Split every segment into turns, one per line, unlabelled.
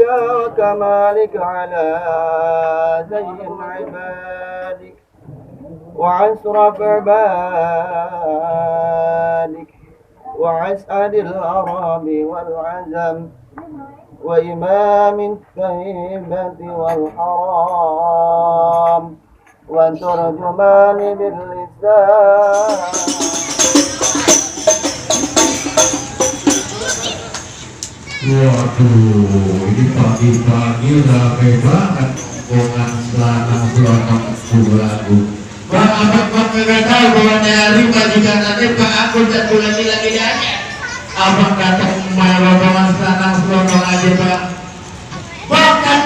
وكمالك على زين عبادك وعسرف عبادك وعسعد الأرام والعزم وإمام الطيبة والحرام وترجمان باللسان.
Waduh, ini pagi-pagi rame banget omongan selana selonong lagu. Bang, abang nggak tahu bahwa hari majikan nanti Pak Akun dan bulan lagi aja. Abang datang main rombongan selana selonong aja bang. Bang, kan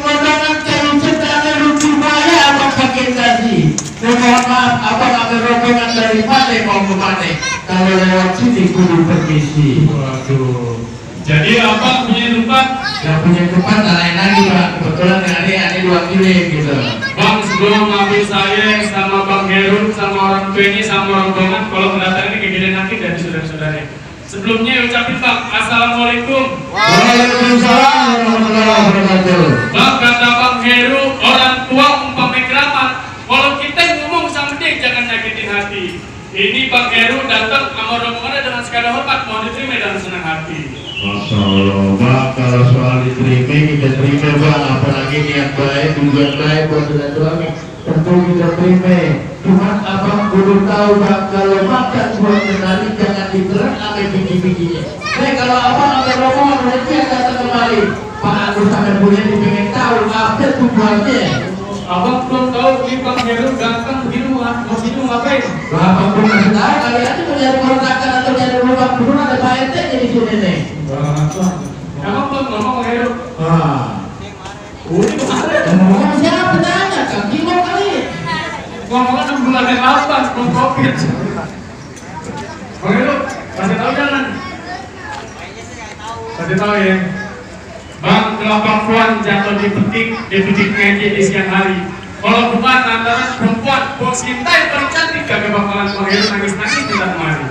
rombongan kayu cendana lucu maya abang pakai tadi. Mohon maaf, abang ambil rombongan dari mana mau ke mana? Kalau lewat sini kudu permisi. Waduh.
Jadi abang punya tempat?
Yang punya tempat lain lagi bang. Kebetulan ada 2 kilo gitu.
Bang, sebelum maafin saya sama Bang Heru, sama orang tua ini, sama rombongan, kalau mendatang ini kegedean hati dari saudara-saudara. Sebelumnya ucapin Bang, Assalamualaikum.
Waalaikumsalam warahmatullahi wabarakatuh.
Bang, kata Bang Heru, orang tua umpamai keramat. Kalau kita ngomong sama dia jangan nyakitin hati. Ini Bang Heru datang sama rombongannya dengan segala hormat, mau diterima dengan senang hati.
Masya Allah bang, kalau soal diterima kita terima bang, apalagi niat baik, tujuan baik buat silaturahmi tentu kita terima. Cuman abang kudu tahu bang, kalau makan buat menari jangan ditelan sampai biji-bijinya. Kalau abang ada rombongan berarti datang kembali Pak Agus sampai punya pengen tahu apa tujuannya.
Abang belum tahu ini Bang Heru datang di rumah, mau sini ngapain?
Abang pun masih tahu kali ini mau jadi kontrakan atau jadi rumah dulu ada Pak RT jadi sini nih.
Emang belum ngomong Bang Heru?
Udah kemarin. Ngomong siapa tanya? Kang Gino kali.
Ngomongnya 6 bulan yang lalu, sebelum Covid. Bang Heru, kasih tahu jangan? Kasih tahu ya. Bang, kalau perempuan jatuh di petik ngaji di siang hari. Kalau bukan antara perempuan, bos cinta yang paling cantik gak bakalan Bang Heru nangis-nangis di dalam hari.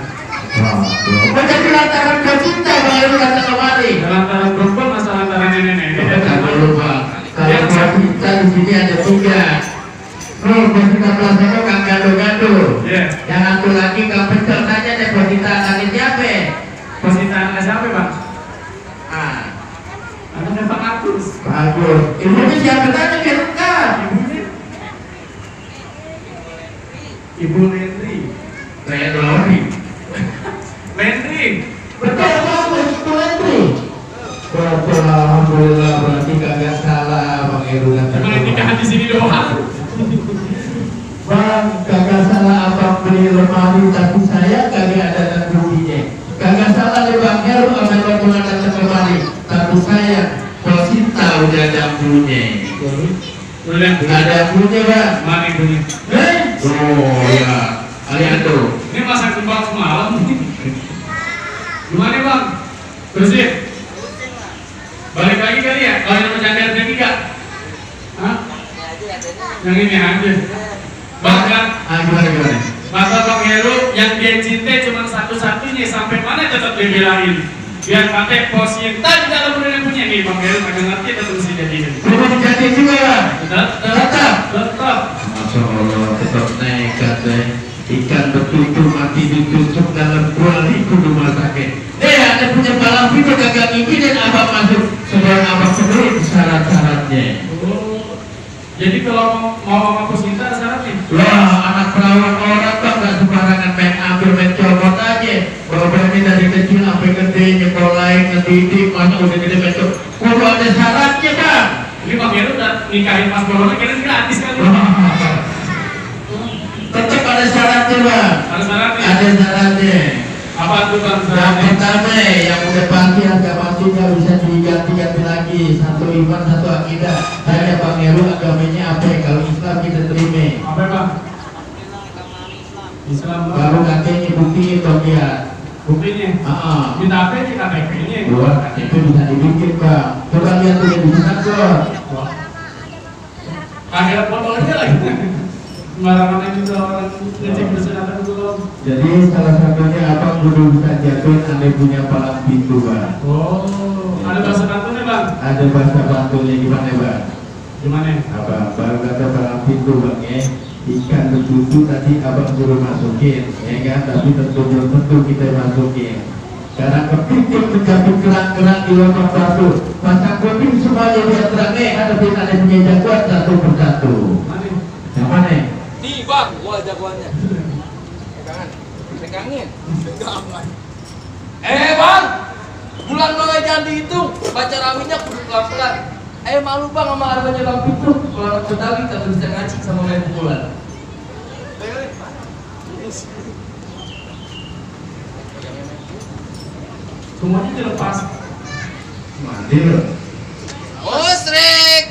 Jadi lantaran kau cinta Bang Heru datang kemari.
Lantaran perempuan masa lantaran nenek-nenek.
Jangan lupa. Kalau kau cinta di sini ada 3. Bos cinta pelajaran kang gado-gado. Yang satu lagi kang pencet aja deh bos cinta anaknya siapa?
Bos cinta anaknya siapa Bang? Anaknya Pak Agus.
Pak Agus. Ibunya siapa tanya kira-kira?
Ibu Lendri.
Lendri.
Lendri.
Betul Bang, Ibu Lendri. Betul, alhamdulillah berarti kagak salah Bang Heru.
Cuma nikahan di sini doang.
Bang, kagak salah abang beli lemari tapi saya kagak ada bunyinya. Kagak salah nih Bang Heru ambil rombongan datang kemari. Tapi saya Cinta udah ada bunyinya.
Udah
ada bunyinya Bang.
Mana bunyi?
Oh ya, kalian tuh.
Ini masak kembang semalam. Gimana Bang? Bersih? Balik lagi kali ya? Kalau yang bercanda lagi gak? Hah? Yang ini aja. Bahkan
gimana?
masa Bang Heru yang dia cintai cuma satu-satunya sampai mana tetap dibelain. Biar pakai pos cinta di dalam dunia punya nih Bang Heru kagak ngerti tetap mesti jadiin.
Belum jadi juga Bang.
Tetap.
Masya Allah, tetap nekat deh. Ikan betutu mati ditusuk dalam 2.000 rumah sakit. Ada punya palang pintu kagak ngizinin abang masuk sebelum abang penuhi syarat-syaratnya.
Jadi kalau mau menghapus cinta syaratnya?
Wah, anak perawan orang Bang gak sembarangan main ambil main copot aja. Berarti dari kecil sampai gede nyekolahin, ngedidik, masa udah gede betul. Kudu ada syaratnya Bang.
Ini Bang Heru udah nikahin Mas Corona kira gratis kan?
Tetap ada syaratnya Bang.
Ada syaratnya?
Ada syaratnya.
Apa tuh Bang
Yang
syaratnya?
pertama yang udah pasti agama-nya bisa diganti-ganti lagi. Satu iman, satu akidah. Saya Bang Heru agamanya apa? Kalau Islam kita terima.
Apa Bang? Islam Bang.
Baru katanya bukti Bang ya.
Buktinya? Minta apa sih KTP-nya?
Dua KTP bisa dibikin Bang. Coba lihat tuh yang bisa kok.
Akhirnya foto aja lagi. Sembarangan juga orang ngecek bersenatan dulu.
Jadi salah satunya abang dulu bisa jatuhin andai punya palang pintu Bang.
Oh, ada Ada bahasa bantunya bang?
Ada bahasa bantunya gimana bang?
Gimana?
Abang baru kata barang pintu bang ya. Ikan betutu tadi abang suruh masukin, ya kan? Tapi tentu belum tentu kita masukin. Karena kepiting mencabut kerang-kerang di lubang batu. Pasang kuning semuanya dia terangnya. Ada punya jagoan satu persatu.
Mana?
Yang mana?
Nih bang, gua jagoannya. Pegangin. Bang, bulan mulai jangan dihitung. Baca rawinya kudu pelan-pelan. Malu bang sama harganya bang Pitu. Kalau anak Betawi tak bisa ngaji sama main pukulan.
Semuanya dilepas.
Mandil.
Musrik.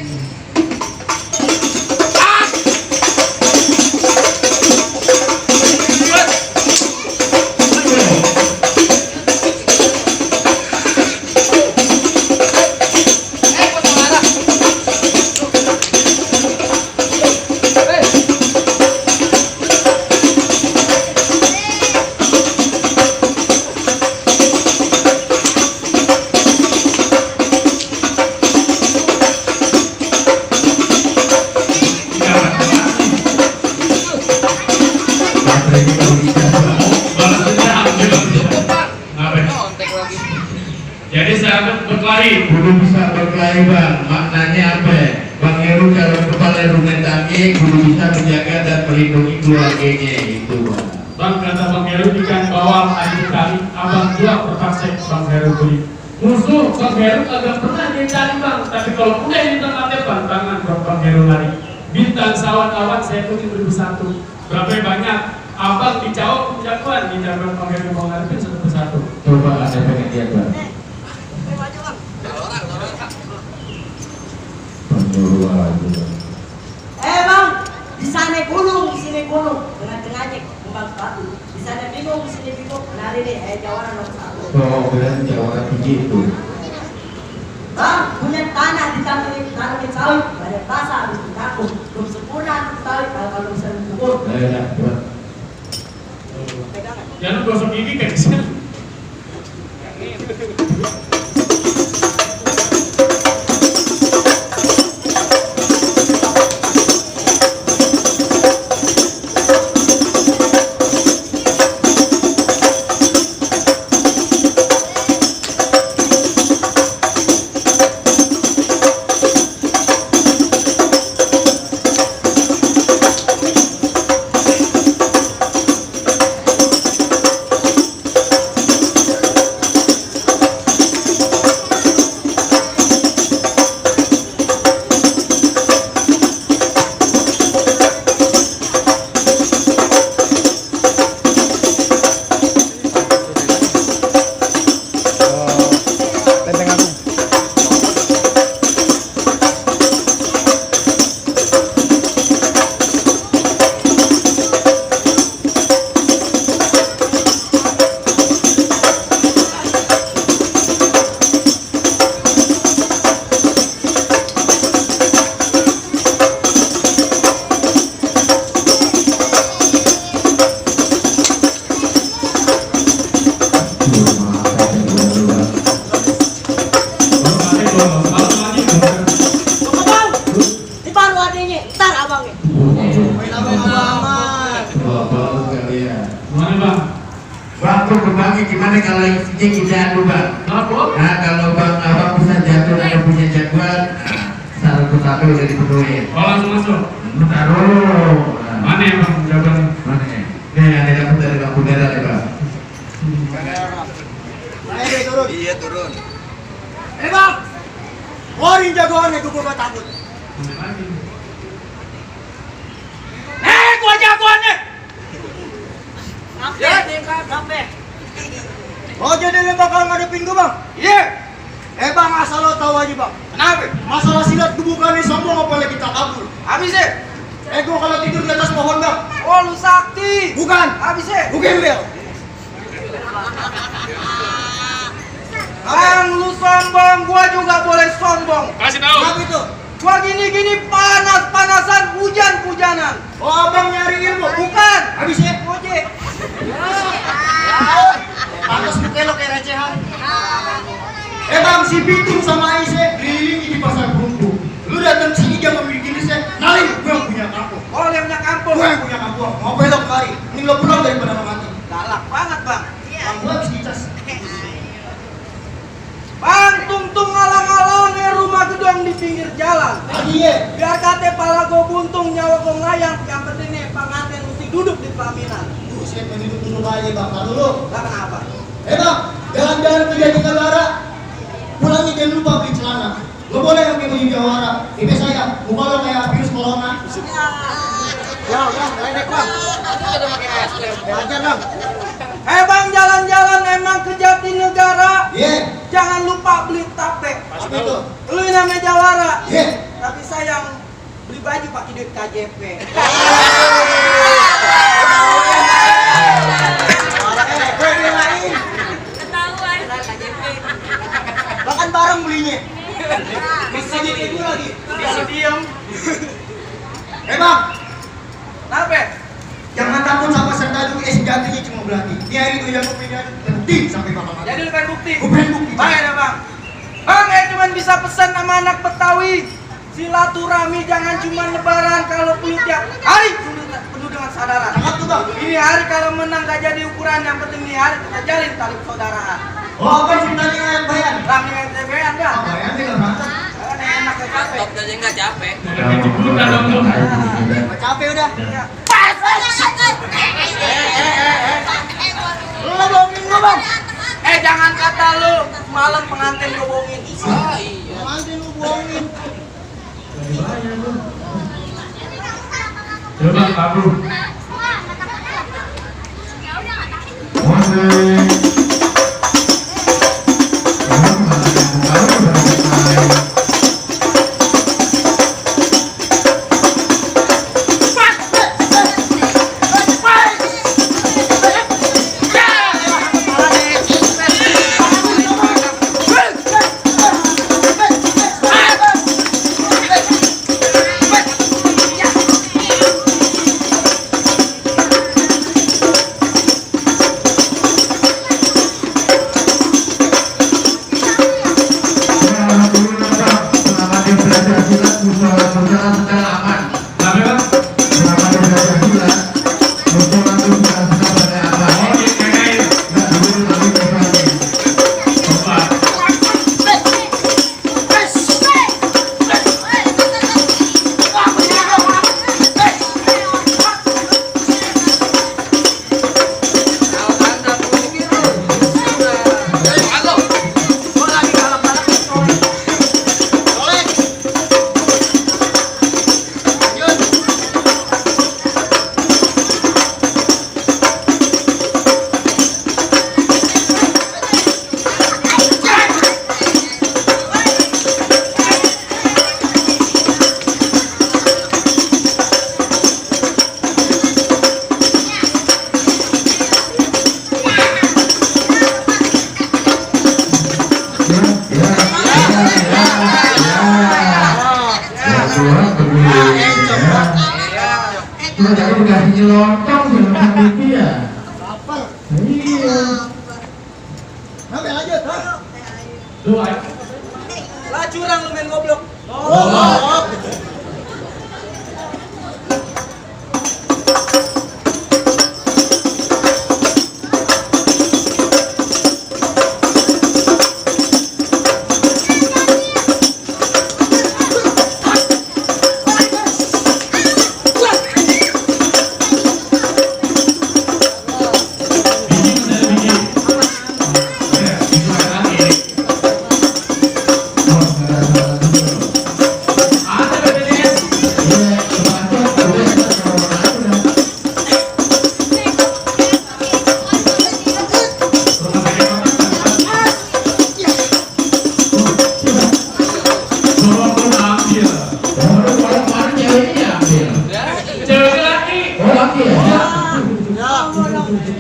Jadi sahabat berkelahi.
Kudu bisa berkelahi bang. Maknanya apa? Bang Heru kalau kepala rumah tangga kudu bisa menjaga dan melindungi keluarganya itu bang.
Bang kata Bang Heru ikan bawal air kali. Abang juga terpaksa Bang Heru beli. Musuh Bang Heru agak pernah dia cari bang. Tapi kalau udah di tempatnya tangan Bang Heru lari. Bintang sawan-awan saya putih bersatu. Berapa banyak? Abang dijawab jagoan di jagoan Bang Heru Bang Arifin satu persatu.
Coba ada pengertian bang.
Bang, di sana gunung, di sini gunung, tengah-tengahnya kembang sepatu. Di sana bingung, di sini bingung. Nari deh, jawaran nomor satu.
Oh, berarti jawaban begitu.
Bang, punya tanah ditanamin sawit, badan basah habis ditakut. Belum sempurna sawit kalau bisa dikubur.
Jangan gosok gigi kayak di sini.
Gimana kalau isinya kita adu bang? Nah kalau bang abang bisa jatuh dan punya jagoan, syarat pertama udah dipenuhi.
Oh langsung masuk.
Bentar dulu.
Mana ya bang jawaban?
Mana ya? Nih ada dapat dari bang Budara nih bang.
Ayo turun.
Iya turun.
Bang, keluarin jagoannya gue gak takut.
Gua jagoannya.
Sampai.
Oh jadi lo bakal ngadepin gue bang?
Iya.
Bang asal lo tahu aja bang.
Kenapa?
Masalah silat gue bukannya sombong apalagi tak kabur.
Habisnya.
Gue kalau tidur di atas pohon bang.
Oh lu sakti.
Bukan.
Habisnya.
Gue gembel.
Bang lu sombong, gua juga boleh sombong.
Kasih tahu.
Apa itu?
Gua gini-gini panas-panasan, hujan-hujanan.
Oh abang nyari ilmu.
Bukan.
Habisnya?
Ojek.
Pantas muka lo kayak recehan. Bang si Pitung Artinya,
Biar kate pala gue buntung, nyawa gue ngayang. Yang penting nih pengantin mesti duduk di pelaminan.
buset begitu dulu aja bang. Tahan dulu.
Lah kenapa?
Bang, jalan-jalan ke Jatinegara. Pulangnya jangan lupa beli celana. Lo boleh pakai baju jawara. Ini saya, muka lo kayak virus corona. Ya, bang, ledek bang. Wajar bang.
Bang, jalan-jalan emang ke Jatinegara.
Iya.
Jangan lupa beli tape.
Apa itu?
Lu yang namanya Jawara.
Iya.
Tapi sayang beli baju pakai duit KJP. Bahkan bareng belinya. Bisa jadi itu lagi. Bisa diem.
Bang,
Kenapa?
jangan takut sama serdadu sejatinya cuma berarti. Di hari itu yang penting sampai bakal mati.
Jadi lu pengen bukti.
Gue pengen bukti.
Baik ya bang. Bang, cuma bisa pesan sama anak Betawi. Silaturahmi jangan cuma lebaran, kalau perlu tiap hari penuh dengan sadaran.
Cakep tuh bang.
Ini hari kalau menang gak jadi ukuran, yang penting ini hari kita jalin tali persaudaraan.
Oh, apa ceritanya yang bayan?
Rame yang TBN kan?
Oh, bayan tinggal mantap.
Kan enak ya capek.
Top aja nggak capek.
Ciputan dong tuh.
Capek udah.
Ya.
Lu bohongin gua bang.
Jangan kata lu malam pengantin gue bohongin.
Ah iya.
Nanti lu bohongin.
Coba kabur.
Dikasih lontong dengan rupiah.
Lapar.
Iya.
Sampai lanjut, ha?
Doa.
Lah curang lu main goblok.
Oh.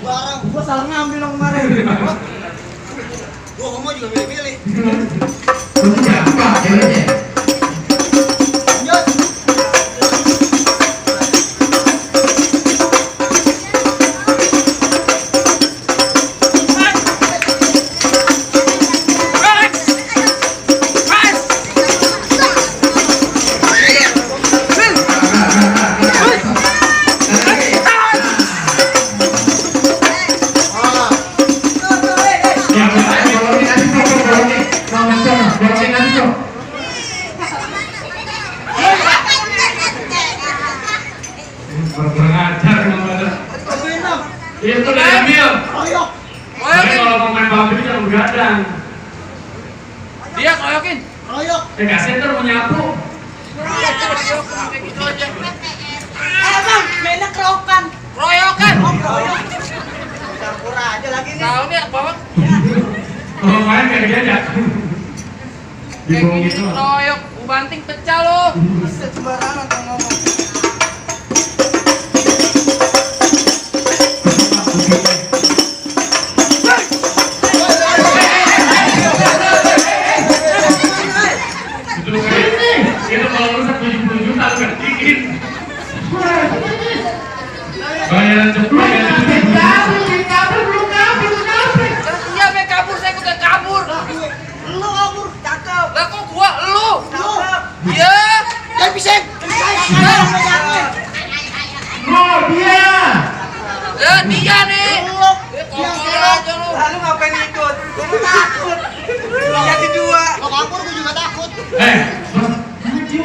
Barang gua salah ngambil dong kemarin. Gua ngomong juga milih-milih.
Itu siapa ceweknya?
Lanjut.
Kurang ajar emang pada.
Bantuin dong.
Itu udah ambil.
Royok.
Tapi kalau mau main bambu jangan begadang.
Dia koyokin.
Royok.
Kasih ntar mau nyapu.
Kayak gitu aja.
Bang, mainnya kerokan.
Royokan.
Royok. Campur aja lagi nih.
Tahu nih apa bang?
Kalau main kayak diajak.
Kayak
Dibong
gini
gitu.
royok, banting pecah lo.
Bisa sembarangan kalau ngomong.
Itu kalau rusak 70 juta lu kan bikin. Bayaran cepet ya.
Iya, be kabur, saya udah kabur.
Lu kabur, cakep.
Lah kok gua lu?
Cakep.
Iya.
Jangan bising.
Oh dia.
Ya dia nih. Kokol aja lu.
Lalu ngapain ikut? Gua mau takut. Jadi dua.
Lo kabur gue juga takut.
Maju.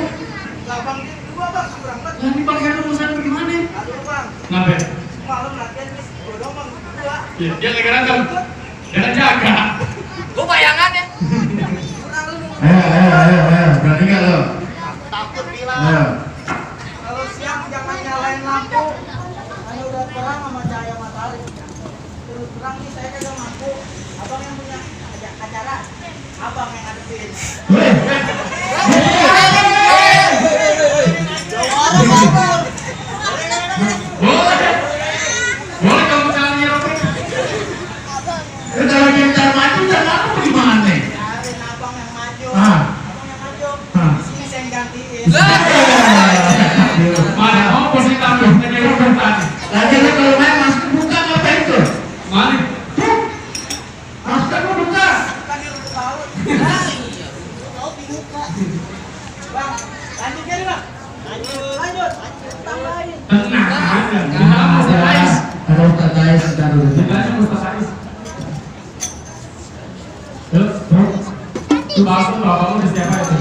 Lah bang, dua bang, kurang banget.
Lah ini pakai urusan bagaimana?
Aduh bang,
Ngapain?
malam latihan nih, gua doang bang, dua.
Dia lagi rangkap. Jangan jaga.
Gua bayangan ya.
Kurang lu.
Ayo. Berani nggak lo?
Takut
Ayo.
bilang.
Kalau siang jangan nyalain lampu. Karena udah terang sama cahaya matahari. Terus terang nih saya kagak mampu. Abang yang punya acara, abang yang ngadepin.
Jawara kabur.
Boleh. Boleh kamu caranya Robi.
Kalau kita maju jangan apa gimana?
Biarin abang yang maju.
Ah.
Abang yang maju.
Ah.
Di sini saya yang gantiin.
Lah.
Mana mau posisi tamu tanya Robi tadi.
Lagi lo kalau main masker buka ngapain tuh?
Mana?
Masker lu buka.
Kan dia udah tahu.
Kau bingung kak.
Bang, lanjut jadi bang. Lanjut. Tambahin.
Tenang.
Ada Ustaz Ais ntar dulu.
Jangan Ustaz Ais. Tuh langsung bapak udah siapa itu?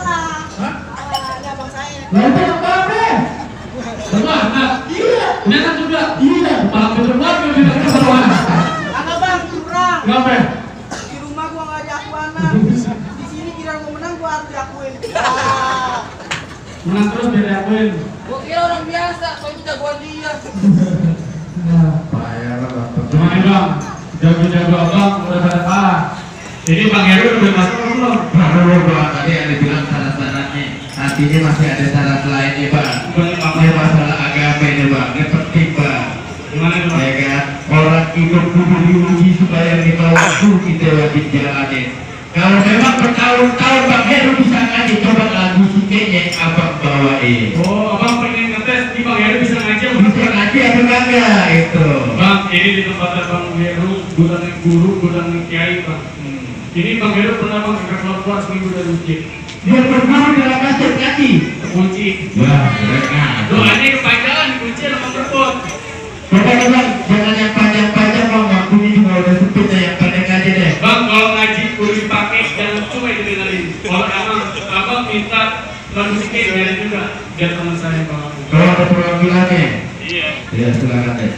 Ada abang saya.
Nanti apa be?
Kemana? Iya. Nyata juga. Iya. Kepala bener banget di dekat keseruan.
Agak bang, curang.
Kenapa?
Di rumah gua nggak diaku anak. Di sini kira gua menang gua harus diakuin.
Menang terus biar diakuin.
Gua kira orang biasa, soalnya jagoan dia.
Payah lah bapak.
Cuma ini bang, jago-jago abang udah pada kalah. Ini Bang Heru udah masuk belum?
Baru bang tadi ada bilang syarat-syaratnya. Artinya masih ada syarat lainnya bang. Ini masalah agama ini bang. Ini penting bang.
Gimana itu bang?
Ya kan? Orang hidup kudu diuji supaya lima waktu kita wajib jalanin. Kalau memang bertahun-tahun Bang Heru bisa ngaji, coba lagu sikenya abang bawain.
Oh, abang pengen ngetes nih Bang Heru bisa ngaji apa
Bisa ngaji atau enggak itu?
Bang, ini di tempat Bang Heru, bukan yang guru, bukan yang kiai bang. Ini Bang Heru pernah bang keluar seminggu dari masjid.
Dia berguru dalam masjid ngaji.
Kunci.
Wah, mereka.
Doanya kepanjangan, kunci sama berbot.
Coba bang, jangan yang panjang-panjang bang. Waktunya juga udah sempit ya, yang pendek aja deh.
Bang, kalau ngaji kudu dipakai, jangan cuma didengerin. Kalau emang abang minta lagu sikit biar juga, biar teman saya bang.
Kalau ada perwakilannya,
Iya.
ya silakan deh.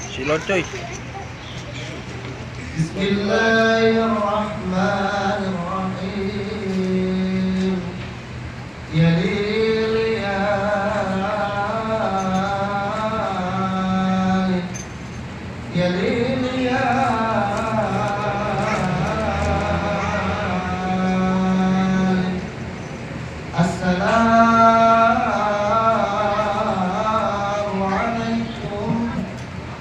Silon coy.
Bismillahirrahmanirrahim. Ya lil ya ya lil ya Assalamu alaikum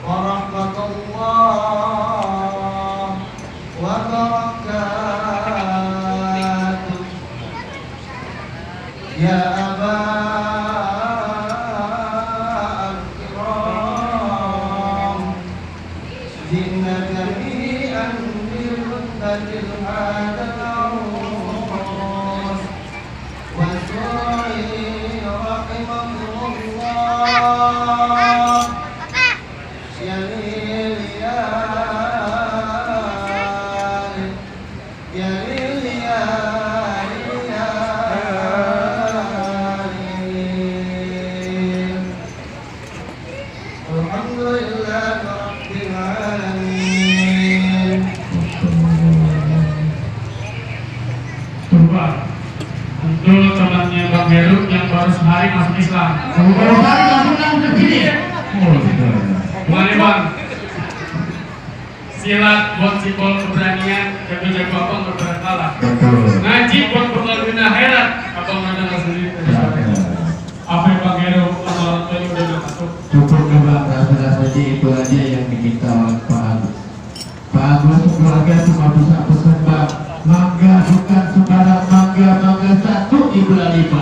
warahmatullahi wabarakatuh.
Betul temannya Bang Heru yang baru sehari masuk Islam.
Baru hari langsung langsung begini. Oh, sudah.
Gimana Bang? Silat buat simbol keberanian, jago-jago abang berberat kalah.
Betul.
Ngaji buat bekal dunia akhirat, abang ada nggak sendiri. Apa yang Bang Heru orang tua udah masuk?
Cukup Bang, rasa-rasa itu aja yang diminta oleh Pak Agus. Pak Agus keluarga cuma bisa pesan Bang, mangga bukan sembarang mangga, mangga satu di bulan 5.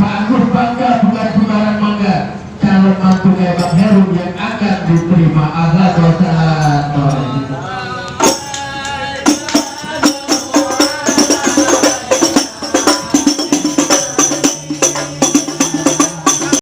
Pak Agus bangga bukan sembarang mangga, calon mantu kayak Bang Heru yang akan diterima. Ahlan wa sahlan.